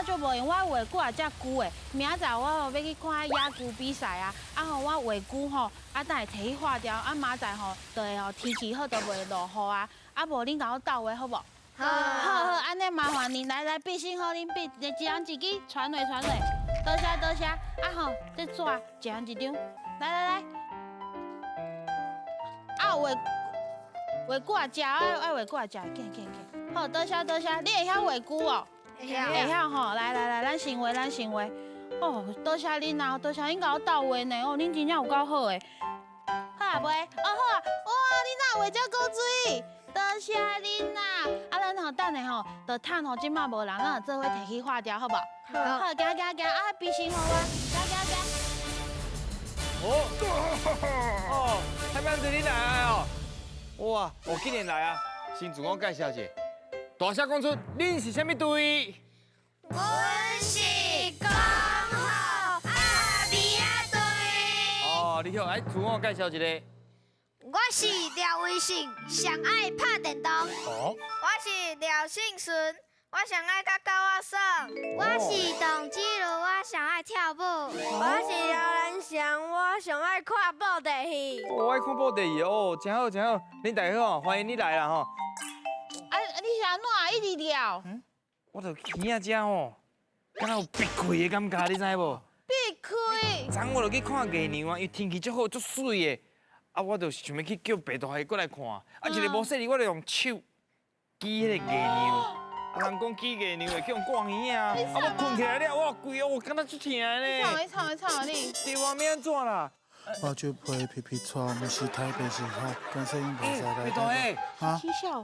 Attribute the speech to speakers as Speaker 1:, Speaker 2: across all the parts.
Speaker 1: 我足無閒，我畫龜也遮久的，明仔載我吼欲去看野球比賽啊，啊吼我畫龜吼，啊等會提去畫掉，啊明仔載吼就會吼天氣好就袂落雨啊，啊無恁共我鬥畫好無？好，好，好，按呢麻煩恁來來筆先好，恁筆一人一支，傳落傳落，多謝多謝，啊吼，這紙一人一張，來來來，啊畫畫龜也食，愛愛畫龜也食，緊緊緊，好，多謝多謝，你會曉畫龜哦？會曉吼，來來來，咱先畫，咱先畫。哦，多謝恁啊，多謝恁共我鬥畫呢，哦，恁真正有夠好的。好啊，袂？哦好啊，哇，你哪畫這古錐？多謝恁啊！啊，咱吼等下吼，就趁吼這馬無人，咱就做伙提去畫掉，好無？好，行行行，啊，筆先予我，行行行。
Speaker 2: 哦，哦，太棒子你來哦！哇，我竟然來啊！先自我介紹一下，大聲講出恁是啥物隊？
Speaker 3: 阮是講好阿美仔隊。
Speaker 2: 哦，你好，來自我介紹一下。
Speaker 3: 我是廖威信，上愛拍電動。
Speaker 4: 哦，
Speaker 3: 我是廖信順，我上愛佮狗仔耍。我是董之如，我上愛跳舞。我是廖蘭祥，我上愛看布袋戲。
Speaker 2: 我愛看布袋戲哦，真好真好，恁大家好，歡迎你來啦吼。
Speaker 1: 啊，你是按怎一直抓？
Speaker 2: 我就耳仔遮吼，敢若有閉氣的感覺，你知無？
Speaker 1: 閉氣。
Speaker 2: 昨我就去看月娘啊，因為天氣足好足媠的，啊，我就想欲去叫白大蝦過來看，啊，一个無細膩，我就用手舉彼個月娘，啊，人講舉月娘會去予掛耳啊，啊，我睏起來了，我規個我感覺足疼的呢。
Speaker 1: 你創你創你。
Speaker 2: 對啊，欲按怎啦？
Speaker 4: 目睭皮皮皮掣，毋是台北市哈，觀世音菩薩來。
Speaker 2: 白大蝦，
Speaker 4: 哈？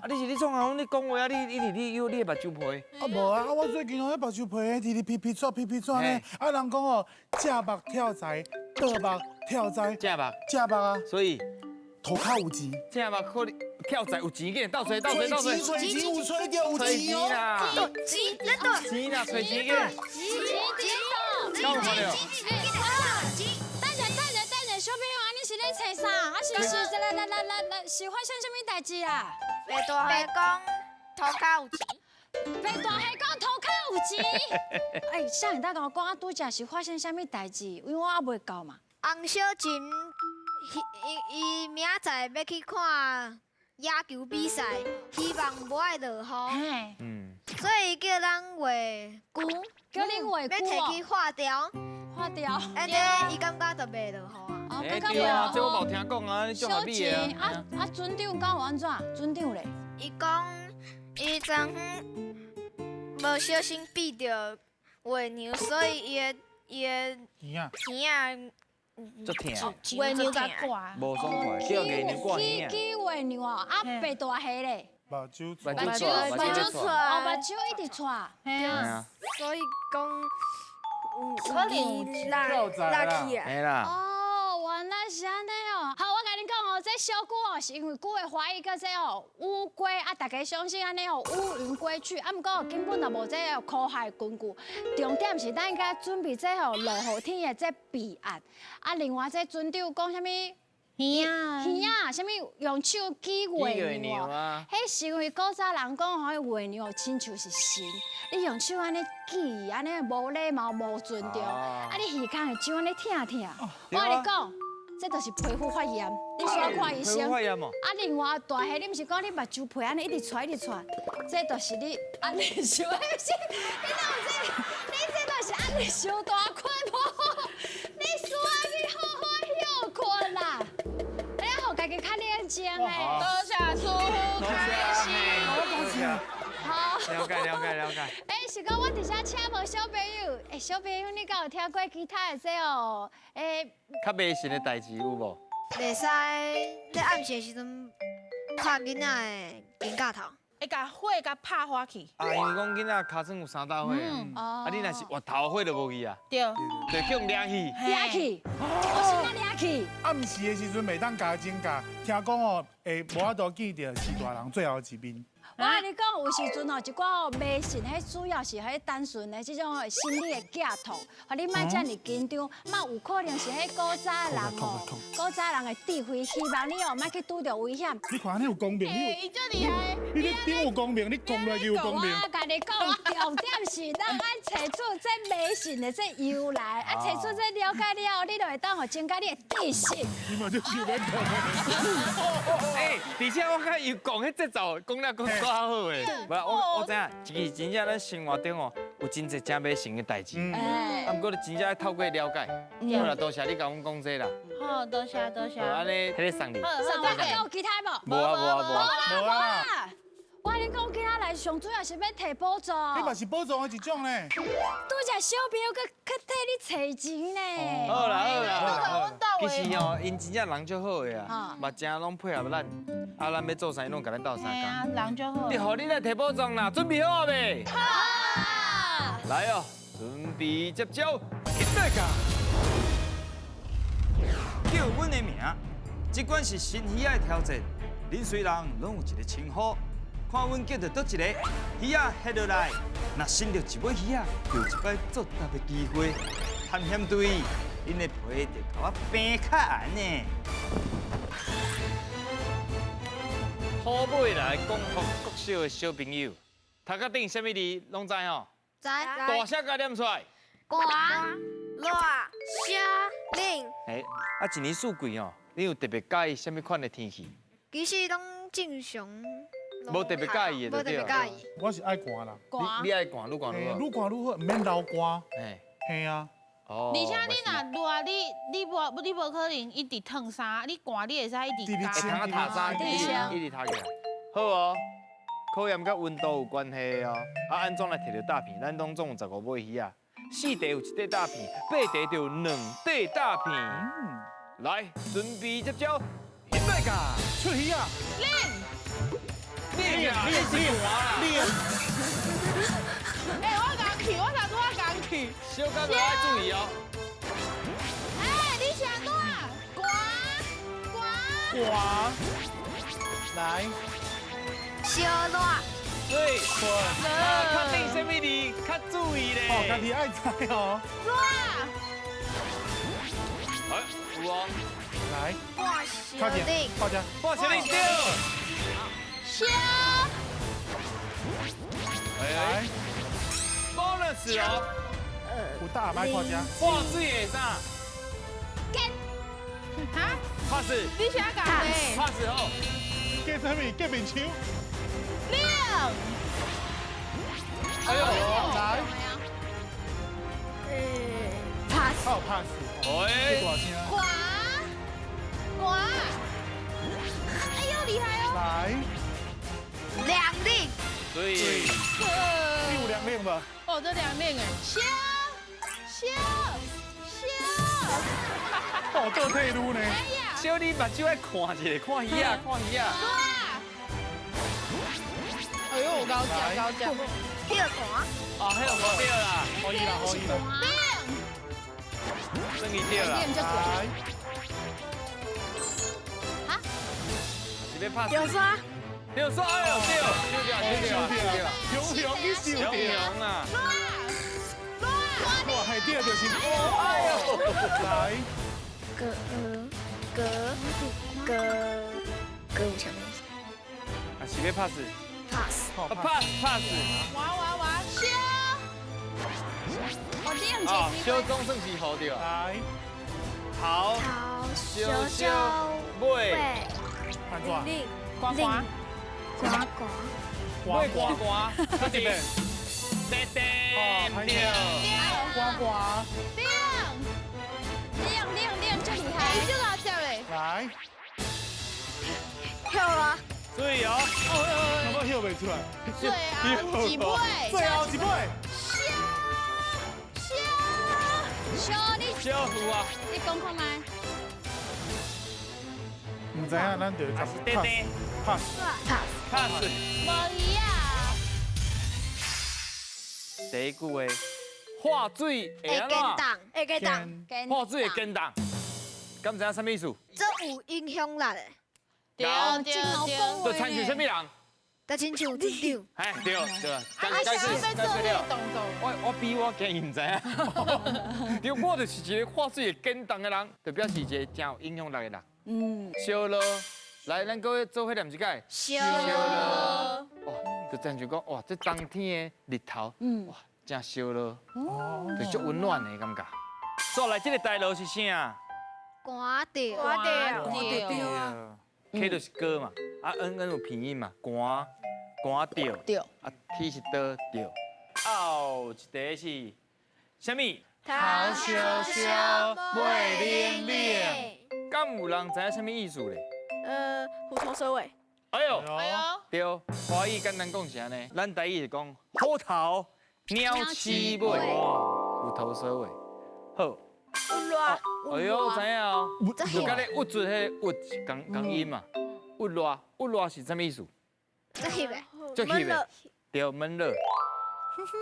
Speaker 2: 啊，你是咧創啥？你講話啊，你一直你有你的目睭皮。
Speaker 4: 啊無啊，啊我最近哦，彼目睭皮直直皮皮掣皮皮掣呢。啊人講哦，正目跳財，倒目跳災。
Speaker 2: 正目。
Speaker 4: 正目啊。
Speaker 2: 所以
Speaker 4: 塗跤有錢。
Speaker 2: 正目可能跳財有錢，緊鬥揣鬥揣鬥揣。
Speaker 4: 揣錢有揣著有錢哦。
Speaker 3: 錢，
Speaker 2: 錢啦，揣錢緊。
Speaker 5: 錢錢
Speaker 2: 夠有看著？
Speaker 5: 等下等下等下，小朋友，啊，你是咧揣啥？啊是是來來來來來，是發生啥物代誌啊？
Speaker 3: 白大蝦講塗跤有錢。
Speaker 5: 白大蝦講塗跤有錢。哎，啥人當共我講啊？拄才是發生啥物代誌？因為我猶未到嘛。
Speaker 3: 洪小琴，伊伊明仔載欲去看野球比賽，希望無愛落雨。所以叫咱畫龜，
Speaker 5: 叫恁畫龜
Speaker 3: 欲提去畫掉。
Speaker 5: 畫掉。
Speaker 3: 按呢，伊感覺就袂落雨啊。
Speaker 5: 哦，
Speaker 2: 欸對啊，這我嘛有聽講啊，你足合理的
Speaker 5: 啊。啊，船長敢有按怎？船長咧？
Speaker 3: 伊講，伊昨昏無小心閉著月娘，所以伊的
Speaker 4: 耳仔
Speaker 3: 耳仔
Speaker 2: 足疼。
Speaker 1: 月娘共掛。
Speaker 2: 無爽快，叫月娘掛耳
Speaker 5: 去去月娘啊，啊白大蝦咧？
Speaker 4: 目睭
Speaker 2: 目睭
Speaker 5: 目睭掣，哦，目睭一直掣。
Speaker 1: 嘿啊。
Speaker 3: 所以講
Speaker 1: 可能有
Speaker 3: 落落去啊。
Speaker 2: 嘿啦。
Speaker 5: 哦，原來是按呢哦。好，我共恁講哦，這小龜哦，是因為龜的懷疑叫做哦烏龜啊，大家相信按呢哦烏雲歸去，啊，毋過根本就無這个科學根據。重點是咱應該準備這吼落雨天的這備案。啊，另外這船長講啥物？
Speaker 1: 耳仔，
Speaker 5: 耳仔，啥物用手舉月娘哦？彼是因為古早人講吼，月娘親像是神，你用手按呢舉，按呢無禮貌、無尊重，啊，你耳孔會手按呢疼疼。我共你講，這就是皮膚發炎，你需要看醫生。
Speaker 2: 皮膚發炎哦。
Speaker 5: 啊，另外大蝦，你毋是講你目睭皮按呢一直掣一直掣，這就是你壓力傷，不是？你哪有這？你這就是壓力傷大困無？你需要去好好歇睏啦。你予家己較冷靜的。
Speaker 1: 多謝師傅開心。
Speaker 5: 好。
Speaker 2: 了解了解了解。
Speaker 5: 欸，是講我佇遮請問小朋友，欸，小朋友，你敢有聽過其他的這哦？欸，
Speaker 2: 較迷信的代誌有無？
Speaker 3: 袂使咧暗時的時陣拍囡仔的肩胛頭。
Speaker 1: 會共火共拍花去。
Speaker 2: 啊，因為講囡仔尻川有三道火啊，你若是越頭火就無去啊。
Speaker 1: 對。
Speaker 2: 就去予掠去。
Speaker 5: 掠去。我是哪掠去？
Speaker 4: 暗時的時陣袂當咬指甲，聽講哦，會無法度見著序大人最後一面。
Speaker 5: 我共你講，有時陣哦，一寡哦迷信，彼主要是彼單純的這種心理的寄託，予你莫遮爾緊張，嘛有可能是彼古早人哦，古早人的智慧，希望你哦莫去拄著危險。
Speaker 4: 你看你有功名，
Speaker 1: 欸，伊足厲害，
Speaker 4: 你咧顶有功名，你讲落去有功名。
Speaker 5: 我共你讲，重点是咱爱揣出这迷信的这由来，啊，揣出这了解了后，你就会当予增加你的知识。
Speaker 4: 你嘛就想欲讲。
Speaker 2: 欸，而且我看伊讲彼节奏，讲了阁较好诶。无，我知影，其实真正咱生活中哦，有真济真迷信的代志。啊，毋过你真正爱透过了解。好啦，多谢你共阮讲这啦。
Speaker 1: 好，多谢多谢。
Speaker 2: 好，按呢，彼个送你。
Speaker 5: 送我有其他无？
Speaker 2: 无啊无啊无。
Speaker 5: 无啦无啦。我共你讲，今仔来上主要是欲提宝藏。
Speaker 4: 彼嘛是宝藏的一种呢。
Speaker 5: 拄只小朋友阁去替你揣钱呢。
Speaker 2: 好啦好啦。其实哦，𪜶真正人足好的啊，嘛真拢配合咱。啊，咱欲做啥，拢共咱斗相共。
Speaker 1: 人足好。
Speaker 2: 你予你来提宝藏啦，准备好啊未？
Speaker 5: 好。
Speaker 2: 来哦，准备接招，起来噶。叫阮的名，这款是新鱼仔的挑战。恁随人拢有一个称呼，看阮叫著佗一个鱼仔翕落来，若伸著一尾鱼仔，就有一摆作答的机会。探险队，恁的皮就共我平较悬呢。好尾来光复国小的小朋友，头壳顶啥物字拢知吼？
Speaker 3: 知。
Speaker 2: 大声共念出来。
Speaker 3: 寒、热、烧、冷。
Speaker 2: 欸，啊，一年四季哦，你有特别佮意啥物款的天气？
Speaker 3: 其实拢正常。
Speaker 2: 无特别佮意的，
Speaker 3: 无特别佮意。
Speaker 4: 我是爱寒啦。
Speaker 2: 你爱寒，愈寒愈好。
Speaker 4: 愈寒愈好，毋免流汗。嘿啊。
Speaker 2: 哦。
Speaker 1: 而且你若热，你无可能一直褪衫，你寒你会使一直
Speaker 2: 加。会通啊脱衫，一直脱起来。好哦。考验佮温度有关系哦。啊，按怎来摕著诈骗？咱拢总有15尾鱼仔，4块有1块诈骗，8块就有2块诈骗。来，准备接招，起来噶，
Speaker 4: 出鱼仔。
Speaker 2: 练，练，你是寒啦。
Speaker 4: 练。
Speaker 1: 欸，我共去，我头拄仔共去。
Speaker 2: 小可爱注意哦。
Speaker 1: 欸，你是按怎？寒，寒。
Speaker 4: 寒。来。
Speaker 3: 烧热。
Speaker 2: 对。确定啥物字？较注意咧。
Speaker 4: 哦，家己爱知哦。
Speaker 1: 热。
Speaker 2: 哎，有哦。
Speaker 4: 来。
Speaker 3: 半小顶。
Speaker 4: 大家。
Speaker 2: 半小顶对。
Speaker 1: 烧。
Speaker 2: 来。bonus 哦。
Speaker 4: 有大麦看遮。
Speaker 2: 破水的啥？
Speaker 1: 干。哈
Speaker 2: ？pass。
Speaker 1: 你啥讲的
Speaker 2: ？pass 好。
Speaker 4: 计啥物？计面墙。
Speaker 1: 亮。
Speaker 2: 哎呦，
Speaker 4: 来。
Speaker 3: pass。
Speaker 4: 好 pass。
Speaker 2: 哎。
Speaker 1: 寒。寒。哎呦，厉害哦。
Speaker 4: 来。
Speaker 3: 凉冷。
Speaker 2: 对。
Speaker 4: 你有凉冷无？
Speaker 1: 哦，这凉冷哎。烧。烧。烧。
Speaker 4: 哦，倒退噜呢。
Speaker 2: 小你目睭爱看一下，看鱼仔，看鱼仔。
Speaker 1: 哎呦，高脚高脚。
Speaker 3: 歇寒。
Speaker 2: 哦，歇寒对啦，
Speaker 4: 可以啦，可以啦。
Speaker 2: 算伊对啦。
Speaker 4: 来。
Speaker 5: 哈？
Speaker 2: 是欲拍？
Speaker 3: 钓沙。
Speaker 2: 钓沙，哎呦，对，收掉，收掉，
Speaker 4: 雄雄去收掉。
Speaker 2: 雄啊。
Speaker 4: 哇，系对就是。
Speaker 2: 哎呦，
Speaker 4: 来。
Speaker 3: 格格格格有啥物？
Speaker 2: 啊，是欲 pass。
Speaker 3: pass。
Speaker 2: pass pass。
Speaker 1: 哇哇哇！烧。
Speaker 5: 我冷
Speaker 2: 啊，烧总算是好著。
Speaker 4: 来。
Speaker 2: 头。
Speaker 3: 头。
Speaker 2: 烧烧。尾。
Speaker 4: 按怎？
Speaker 1: 寒寒。
Speaker 3: 寒寒。
Speaker 2: 尾寒寒。这边。对对。对。
Speaker 4: 寒寒。
Speaker 1: 冷。
Speaker 5: 冷冷冷，最厉害。
Speaker 1: 这个接嘞。
Speaker 4: 来。
Speaker 3: 歇啦。
Speaker 2: 对哦。
Speaker 4: 我歇袂出来。
Speaker 1: 最后一尾。
Speaker 4: 最后一尾。
Speaker 1: 烧烧
Speaker 5: 烧你。
Speaker 2: 烧有啊。
Speaker 5: 你讲看觅。
Speaker 4: 毋知影，咱就
Speaker 2: 还是短短。
Speaker 4: pass
Speaker 3: pass
Speaker 2: pass。
Speaker 1: 无鱼仔。
Speaker 2: 第一句话，化水会按怎？
Speaker 3: 会激动，
Speaker 2: 化水会激动，敢知影啥物意思？
Speaker 3: 这有影响力的。
Speaker 1: 对对对。
Speaker 2: 就亲像啥物人？
Speaker 3: 就亲像镇长。
Speaker 2: 哎，对对。
Speaker 1: 啊，是欲做彼个动作。
Speaker 2: 我比我惊伊毋知影。对，我就是一个化水会激动的人，就表示一个真有影响力的人。嗯。烧落，来，咱各位做伙念一摆。
Speaker 3: 烧落。
Speaker 2: 就亲像讲哇，這冬天的日頭，哇，真燒咯，就足溫暖的感覺。煞來這個題目是啥？
Speaker 3: 寒著，
Speaker 6: 寒著，
Speaker 1: 寒著。
Speaker 2: K 就是歌嘛，啊 N N 有拼音嘛，寒寒著，啊 T 是倒著。後一題是啥物？
Speaker 6: 頭燒燒，
Speaker 4: 尾冷冷。
Speaker 2: 敢有人知影啥物意思咧？
Speaker 6: 虎頭蛇尾。
Speaker 2: 哎呦，
Speaker 1: 哎呦，
Speaker 2: 對，華語簡單講是按呢，咱台語是講虎頭鳥鼠尾，虎頭蛇尾。好。
Speaker 6: 鬱熱。
Speaker 2: 哎呦，知影哦，就佮咧鬱卒彼個鬱是仝仝音嘛，鬱熱，鬱熱是啥物意思？
Speaker 3: 足翕的。
Speaker 2: 足翕的。對，悶熱。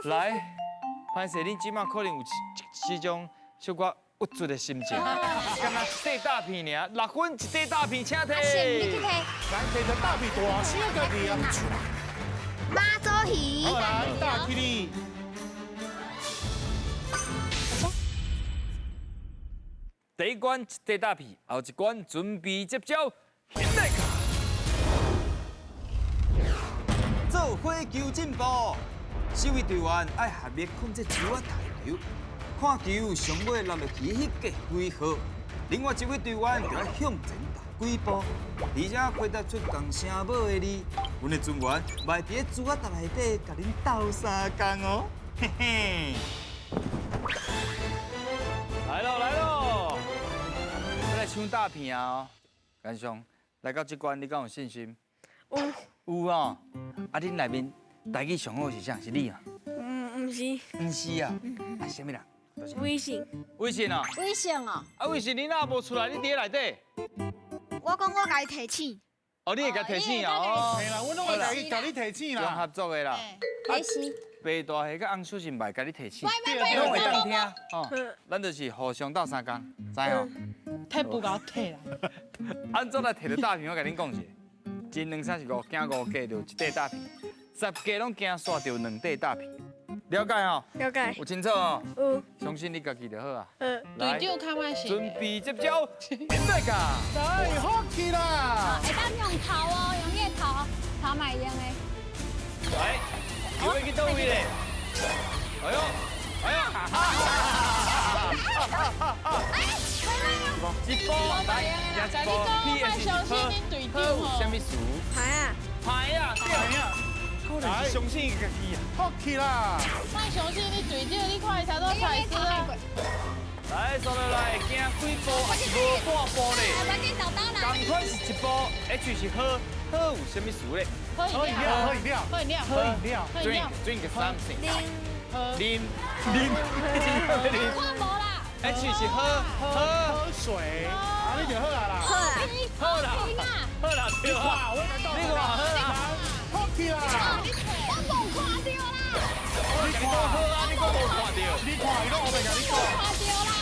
Speaker 2: 來，歹勢，恁這馬可能有這種小可鬱卒的心情，敢若一塊大片爾，6分一塊大片，請提。
Speaker 5: 阿信，你去提。
Speaker 4: 來，提著大片大聲家己啊！
Speaker 3: 媽祖魚。
Speaker 4: 好，來，大起你。
Speaker 2: 第一關一塊大片，後一關準備接招，現在。
Speaker 7: 做伙求進步，四位隊員愛合力控制球仔台球，看球上尾落落去彼个几號，另外一位隊員就愛向前踏幾步，而且回答出仝聲母的字。阮的船員嘛會佇咧珠仔台內底共恁鬥相共哦，嘿嘿。
Speaker 2: 來咯來咯，欲來搶大片啊！干兄，來到這關，你敢有信心？
Speaker 6: 有。
Speaker 2: 有哦，啊，恁內面台語上好是啥？是你啊？
Speaker 6: 嗯，毋是。
Speaker 2: 毋是啊，啊，啥物人？
Speaker 6: 微信。
Speaker 2: 微信哦。
Speaker 5: 微信哦。
Speaker 2: 啊，微信你若無出來，你佇咧內底？
Speaker 3: 我講我共伊提醒。
Speaker 2: 哦，你會共提醒哦。
Speaker 4: 嘿啦，阮攏會共你提醒啦。
Speaker 2: 用合作的啦。
Speaker 5: 提醒。
Speaker 2: 白大蝦佮紅小是袂共你提醒，
Speaker 5: 攏
Speaker 2: 會當聽。哦，咱就是互相鬥相共，知無？
Speaker 1: 提不𠢕提啦。
Speaker 2: 按怎來提著大片？我共恁講一下。一、兩、三、四、五，行5格就一塊大片，10格攏行煞就2塊大片，了解吼？
Speaker 6: 了解。
Speaker 2: 有清楚哦？
Speaker 6: 有。
Speaker 2: 相信你家己就好啊。
Speaker 6: 嗯。
Speaker 1: 隊長較歹是。
Speaker 2: 準備接招，準備噶。
Speaker 4: 來，好起啦！
Speaker 5: 會當用頭哦，用你的頭，頭嘛會用的。
Speaker 2: 來，球欲去佗位咧？哎呦，哎呦！一波來，一波。P S 是喝，喝有啥物詞？
Speaker 6: 牌啊！
Speaker 2: 牌啊！對啊！可能是相信家己啊。
Speaker 4: 好起啦！
Speaker 1: 莫相信你隊長，你看伊頭拄踩死啊！
Speaker 2: 來，煞落來，行幾步還是無半步咧？仝款是一步，H 是喝，喝有啥物詞咧？
Speaker 1: 喝飲料，
Speaker 4: 喝飲料，
Speaker 1: 喝飲料，
Speaker 4: 喝飲料，
Speaker 2: Drink drink something。
Speaker 1: 喝
Speaker 2: 啉啉，
Speaker 5: 看無啦。
Speaker 2: H 是喝喝
Speaker 4: 喝水，啊，你就好啊啦，
Speaker 3: 好啦，
Speaker 2: 好啦，好啦，
Speaker 4: 你看，我
Speaker 2: 你看好啦，
Speaker 4: 好起啦，
Speaker 5: 我無看著啦，
Speaker 2: 你看好啊，你閣無看著，
Speaker 4: 你看伊攏烏白共你講，
Speaker 5: 看著啦，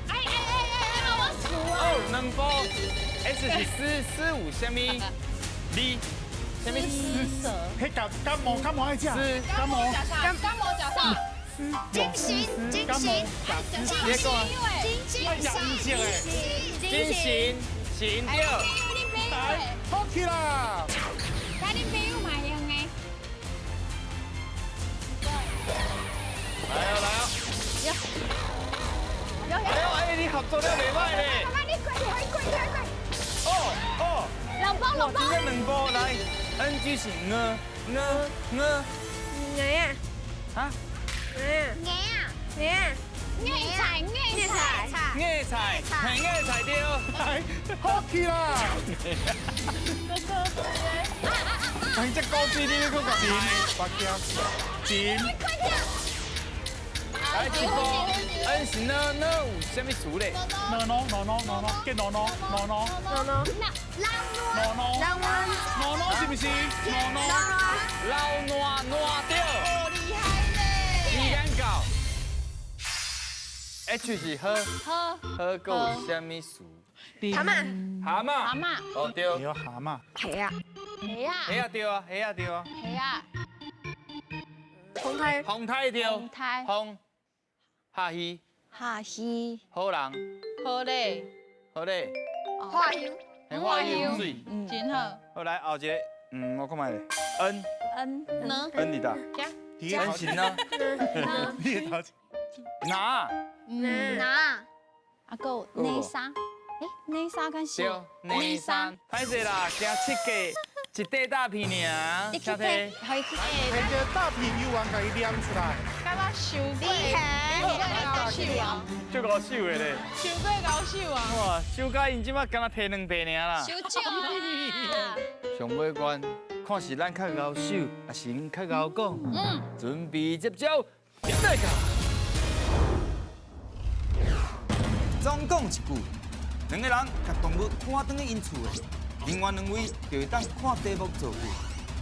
Speaker 5: 哎哎哎哎哎，我輸啊！
Speaker 2: 哦，兩步，S 是四四五啥物？你啥物？
Speaker 1: 絲
Speaker 4: 彼感感冒感冒愛食，感冒
Speaker 1: 感冒食啥？
Speaker 3: 精神精神精神精神
Speaker 2: 精神神對，
Speaker 4: 來，好起啦！
Speaker 5: 來，恁朋友嘛用的。
Speaker 2: 來哦來哦，哎呦哎，你合作了袂歹咧。
Speaker 5: 媽媽，你過來過來過。
Speaker 2: 哦哦，
Speaker 5: 兩步兩步。
Speaker 2: 真正兩步來，N G 是鵝鵝鵝。
Speaker 6: 鵝啊。
Speaker 2: 哈？
Speaker 6: 鵝
Speaker 3: 鵝啊
Speaker 6: 鵝啊。
Speaker 5: 芽菜芽菜
Speaker 2: 芽菜，芽菜對。
Speaker 4: 來，好起啦！
Speaker 2: 哎，這高水你閣講
Speaker 4: 金，白金，
Speaker 2: 來一步，N 是呢呢有啥物詞咧？
Speaker 4: 喏喏喏喏喏喏，結喏喏喏喏，
Speaker 6: 喏喏，
Speaker 4: 喏喏，喏喏是不是？喏喏，
Speaker 2: 老烂烂對。
Speaker 1: 哦，厲害咧！
Speaker 2: 時間到。H 是喝，
Speaker 5: 喝
Speaker 2: 喝閣有啥物詞？
Speaker 6: 蛤蟆，
Speaker 2: 蛤蟆，
Speaker 5: 蛤蟆，
Speaker 2: 哦對，
Speaker 4: 有蛤蟆，
Speaker 6: 蝦啊，
Speaker 5: 蝦啊，
Speaker 2: 蝦啊對啊，蝦啊對啊，
Speaker 5: 蝦啊，
Speaker 6: 風颱，
Speaker 2: 風颱對，
Speaker 5: 風颱，
Speaker 2: 風，下魚，
Speaker 5: 下魚，
Speaker 2: 好人，
Speaker 1: 好咧，
Speaker 2: 好咧，
Speaker 3: 花香，
Speaker 2: 花香水，
Speaker 1: 真好。
Speaker 2: 好來後一個，我看覓咧，
Speaker 7: N
Speaker 5: N
Speaker 1: 呢
Speaker 7: N 你的，N 是呢？
Speaker 4: 你的头前。
Speaker 7: 拿
Speaker 3: 拿
Speaker 5: 啊，阁有内沙，欸，内沙敢是？
Speaker 2: 对，内沙。歹势啦，惊七个，一块大片尔。
Speaker 5: 你去提，予伊去。
Speaker 4: 摕个大片油丸共伊黏出来。
Speaker 1: 感觉伤过，高手啊！
Speaker 2: 足高手的咧。
Speaker 1: 伤过高手啊！
Speaker 2: 哇，手甲𪜶这摆敢若提两块尔啦。
Speaker 5: 伤少啊！
Speaker 7: 上尾关，看是咱较𠢕手，抑是𪜶较𠢕讲。嗯。准备接招，点来个。总讲一句，两个人共动物赶转去𪜶厝的，另外两位就会当看题目造句。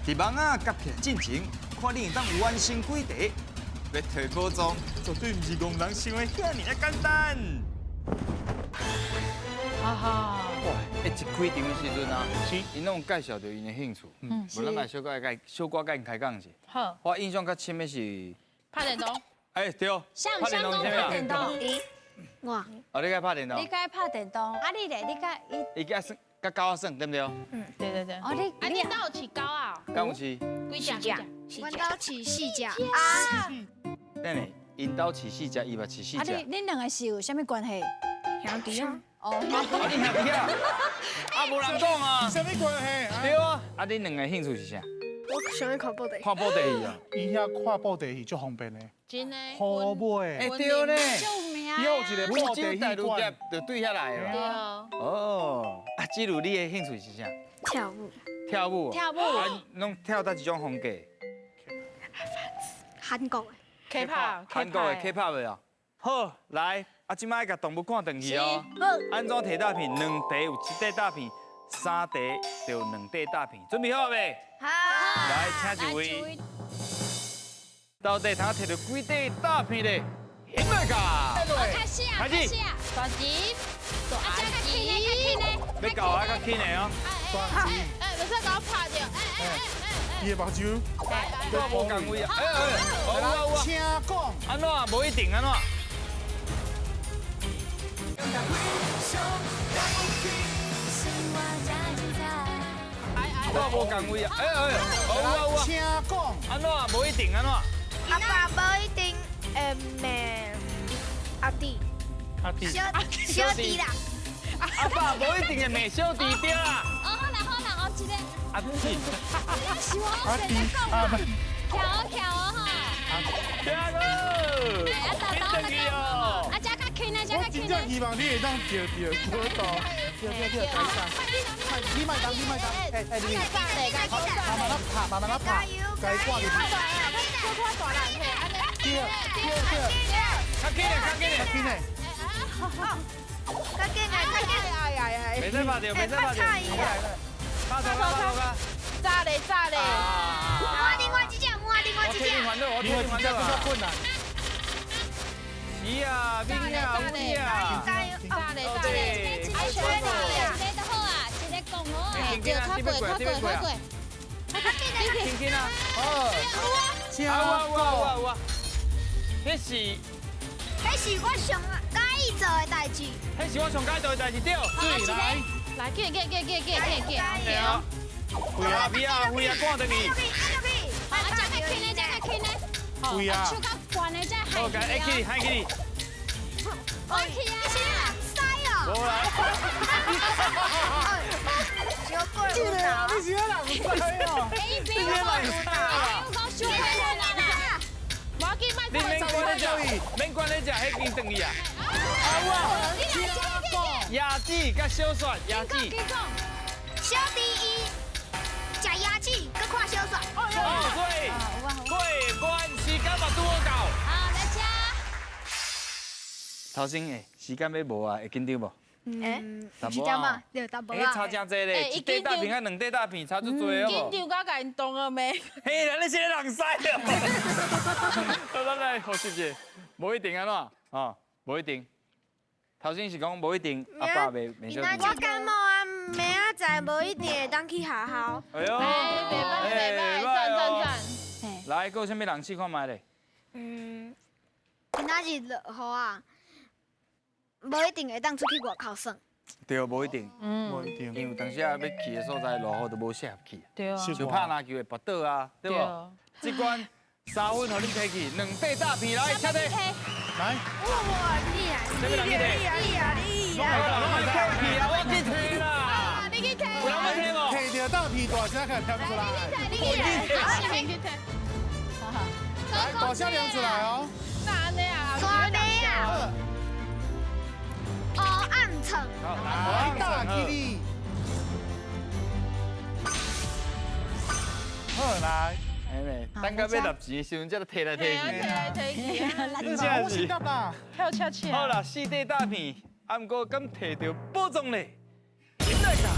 Speaker 7: 伫网仔夹起来进前，看你会当完成几题。欲提宝藏，绝对毋是戆人想的遐尔仔简单。
Speaker 1: 哈哈！
Speaker 7: 哇，欸，一开场的时阵啊，𪜶拢有介绍著𪜶的兴趣。嗯，无咱来小可共小可共𪜶开讲者。
Speaker 1: 好。
Speaker 7: 我印象较深的是
Speaker 1: 拍电动。
Speaker 7: 欸，对。
Speaker 5: 像像讲拍电动。
Speaker 3: 我。
Speaker 7: 哦，你爱拍电动？
Speaker 5: 你爱拍电动？啊，你咧？你佮伊？
Speaker 7: 伊佮耍，佮狗仔耍，对毋对？
Speaker 1: 嗯，对对对。
Speaker 5: 哦，你
Speaker 1: 啊，你兜有饲狗啊？
Speaker 7: 敢有饲？
Speaker 1: 几只？几
Speaker 3: 只？阮兜饲四只。啊。
Speaker 7: 等下，𪜶兜饲四只，伊嘛饲四只。
Speaker 5: 啊，你恁两个是有啥物关系？
Speaker 6: 兄弟啊。
Speaker 5: 哦，
Speaker 7: 你兄弟啊？啊，无人讲啊。
Speaker 4: 啥物关系？
Speaker 7: 对啊。啊，恁两个兴趣是啥？
Speaker 6: 我喜欢看布袋戏。
Speaker 7: 看布袋戏啊？
Speaker 4: 伊遐看布袋戏足方便的。
Speaker 1: 真的。
Speaker 4: 好买。
Speaker 7: 欸，对呢。
Speaker 4: 有一个布袋戏馆，
Speaker 7: 就对遐来的。
Speaker 1: 对啊。
Speaker 7: 哦，啊，子如你的兴趣是啥？
Speaker 6: 跳舞。
Speaker 7: 跳舞。
Speaker 5: 跳舞。
Speaker 7: 啊，拢跳佗一种风格？
Speaker 3: 韩国的。
Speaker 1: K-pop。
Speaker 7: 韩国的 K-pop 的哦。好，来，啊，这摆共动物赶转去哦。按怎提大片？两题有一块大片，三题就有两块大片。准备好未？
Speaker 3: 好。
Speaker 7: 来，请一位。到底通提著几块大片咧？起来噶！
Speaker 5: 开始啊！开始啊！
Speaker 1: 大吉，
Speaker 5: 大吉，较轻的，较轻的。
Speaker 2: 欲到啊，较轻的哦。
Speaker 4: 大吉。
Speaker 1: 哎，袂使共我拍著。哎哎哎哎。
Speaker 4: 伊的目睭。
Speaker 7: 我无仝位啊！哎哎，有啊有啊。
Speaker 4: 请讲。
Speaker 7: 按怎？无一定按怎？我无仝位啊！哎哎，有啊有啊。
Speaker 4: 请讲。
Speaker 7: 按怎？无一定按怎？
Speaker 6: 阿爸无一定会骂阿弟。
Speaker 4: 阿弟。
Speaker 3: 小弟啦。
Speaker 7: 阿爸无一定会骂小弟对啦。
Speaker 5: 哦，好啦好啦，哦，这个。
Speaker 7: 阿弟。
Speaker 5: 是我先讲啊。跳哦跳哦哈。
Speaker 2: 跳哦。
Speaker 5: 哎，阿豆豆来讲哦。阿这较轻的，这较轻的。
Speaker 4: 我真正希望你会当著著报道。对对对，你莫动，你莫动，哎哎，你。慢慢仔拍，慢慢仔拍，共伊挂入去。对对对。
Speaker 7: 较紧的，较紧的。
Speaker 4: 较紧的。
Speaker 6: 较紧的，较紧的。哎呀呀！
Speaker 7: 袂使拍著，袂使拍著。拍头拍头啊！
Speaker 1: 炸咧炸咧！
Speaker 3: 我另外一只，我另外一只。
Speaker 7: 我替你还，我替你还
Speaker 4: 比较困难。
Speaker 7: 是啊，敏啊，伟啊。
Speaker 1: 炸咧炸咧！
Speaker 5: 一个一个就好啊，一个讲好啊。
Speaker 1: 对，较过，较过，较过。
Speaker 7: 轻轻啊！
Speaker 4: 哦，
Speaker 7: 有啊有啊有啊！彼是，
Speaker 3: 彼是我上佮意做的代志。
Speaker 7: 彼是我上佮意做的代志，对。
Speaker 4: 水来，
Speaker 1: 来，紧紧紧紧紧紧紧。
Speaker 7: 对啊。飞啊飞啊飞啊，赶转去。
Speaker 5: 啊，这较轻的，这较轻的。
Speaker 4: 飞啊！
Speaker 5: 手较悬的，这害
Speaker 7: 好，来，起，害起。
Speaker 5: 我去啊！
Speaker 3: 你是人屎哦！
Speaker 7: 无啦。
Speaker 6: 小过
Speaker 4: 这个啊，你是咧人屎哦！
Speaker 5: 哎，别讲，我讲小快乐啦。
Speaker 1: 无要紧，莫
Speaker 7: 你免管咧食，免管咧食，彼间转去啊。啊有啊，鸭子佮小雪，鸭子。
Speaker 3: 小弟伊食鸭子，阁看小雪。
Speaker 7: 哦，对，过关时间嘛拄好到。
Speaker 5: 好，来吃。
Speaker 7: 头先诶，时间欲无啊，会紧张无？
Speaker 3: 欸，是这嘛？对，淡薄仔。
Speaker 7: 欸，差真济咧，一块大片佮两块大片差足济哦。
Speaker 1: 紧张到共𪜶动了没？
Speaker 7: 嘿，咱你是咧人屎哦。咱来复习者，无一定按怎？哦，无一定。头先是讲无一定，阿爸袂袂小
Speaker 6: 我感冒啊，明仔载无一定会当去学校。
Speaker 7: 哎呦，
Speaker 1: 袂歹袂歹，赞赞赞。
Speaker 7: 来，阁有啥物人试看觅咧？
Speaker 3: 嗯，今仔日落雨啊，无一定会当出去外口耍。
Speaker 7: 對，無一定，
Speaker 4: 無一定，
Speaker 7: 因為有當時啊，欲去的所在落雨就無適合去。
Speaker 1: 對啊。
Speaker 7: 像拍籃球會跋倒啊，對無？這關三分予恁提去，兩塊大片來，請提。
Speaker 4: 來。
Speaker 6: 哇，你啊，
Speaker 7: 啥物人去提？
Speaker 6: 你啊，你啊，
Speaker 7: 我去啊，我去提啦。
Speaker 1: 你去提。
Speaker 7: 有人欲提無？
Speaker 4: 提著大片大聲，共念出來。
Speaker 1: 你去提，你去提。
Speaker 4: 來，大聲念出來哦。
Speaker 1: 哪按呢啊？
Speaker 3: 山尾啊。烏暗層。
Speaker 4: 來，大吉利。好來。
Speaker 7: 等到欲納錢的時陣，才提來提去。
Speaker 1: 提來提去。
Speaker 7: 真正是。
Speaker 1: 跳恰恰。
Speaker 7: 好啦，四塊大片，啊，毋過敢提著寶藏咧？來啦！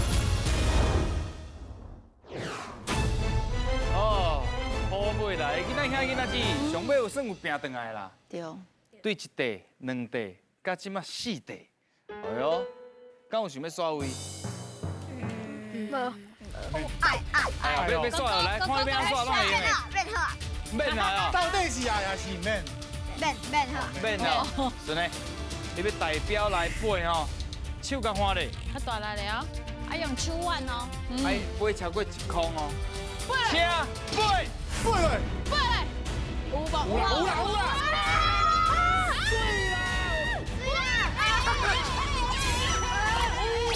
Speaker 7: 哦，好尾啦，囡仔兄囡仔姊，上尾有算有拼轉來啦。
Speaker 1: 對。
Speaker 7: 對一塊、兩塊，佮這馬四塊。哎喲，敢有想欲刷位？
Speaker 3: 無。愛愛
Speaker 7: 愛！欲刷就來，看欲按怎刷攏會用的。
Speaker 3: 免好啊。
Speaker 7: 免啊！
Speaker 4: 到底是愛還是免？
Speaker 3: 免免好。
Speaker 7: 免哦，順的，你欲代表來背吼，手共看咧。
Speaker 1: 較大力咧哦，
Speaker 5: 愛用手腕哦。
Speaker 7: 愛背超過一空哦。請背
Speaker 4: 背來
Speaker 1: 背來，有無？
Speaker 4: 有啦有啦有啦！
Speaker 7: 水啦！
Speaker 3: 水啦！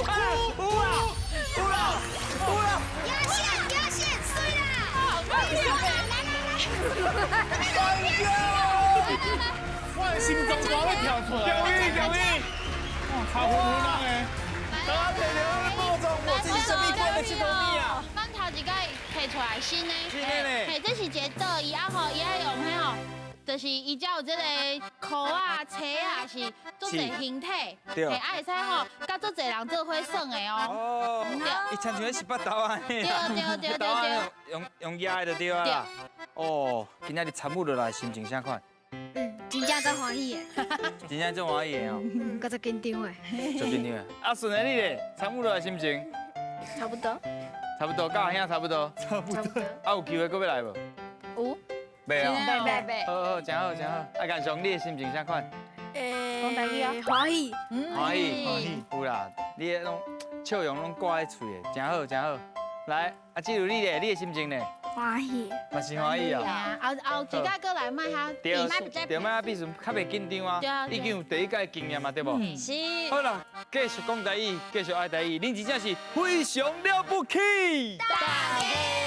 Speaker 7: 有啦有啦有啦！
Speaker 3: 壓線壓線，水啦！來來來！
Speaker 4: 我的心臟大欲跳出來！
Speaker 7: 終於終於！
Speaker 4: 哇，超混混的！
Speaker 7: 大家提著寶藏，哇，這是啥物款的佚佗物啊？
Speaker 1: 咱頭一擺提出來新的，
Speaker 7: 新的呢？
Speaker 1: 嘿，這是一個桌椅啊吼，伊愛用彼吼，就是伊才有這個箍啊、車啊，是足濟形體，
Speaker 7: 對，
Speaker 1: 啊會使吼，佮足濟人做伙耍的哦。
Speaker 7: 哦，伊親像彼十八豆按呢。
Speaker 1: 對對對對對。
Speaker 7: 用壓的就對啊。哦，今仔日參與落來，心情啥款？
Speaker 3: 嗯，真正足歡喜的。
Speaker 7: 真正足歡喜的哦。
Speaker 3: 嗯，閣足緊張的。
Speaker 7: 足緊張的。啊，順的你咧，參與落來心情？
Speaker 6: 差不多。
Speaker 7: 差不多，佮阿兄差不多。
Speaker 4: 差不多。
Speaker 7: 啊，有機會閣欲來無？
Speaker 6: 有。
Speaker 7: 袂哦。
Speaker 6: 袂袂袂。
Speaker 7: 好好，真好真好。啊，干上你的心情啥款？
Speaker 6: 講台語啊。歡喜。
Speaker 7: 歡喜歡喜。有啦，你的攏笑容攏掛佇喙的，真好真好。來，啊，志如你咧，你的心情咧？
Speaker 6: 歡喜。
Speaker 7: 嘛是歡喜啊。
Speaker 1: 後後一擺閣來莫遐，
Speaker 7: 對，對，莫遐比陣較袂緊張啊。已經有第一屆經驗嘛，對無？
Speaker 5: 是。
Speaker 7: 好啦，繼續講台語，繼續愛台語，恁真正是非常了不起。
Speaker 1: 大家。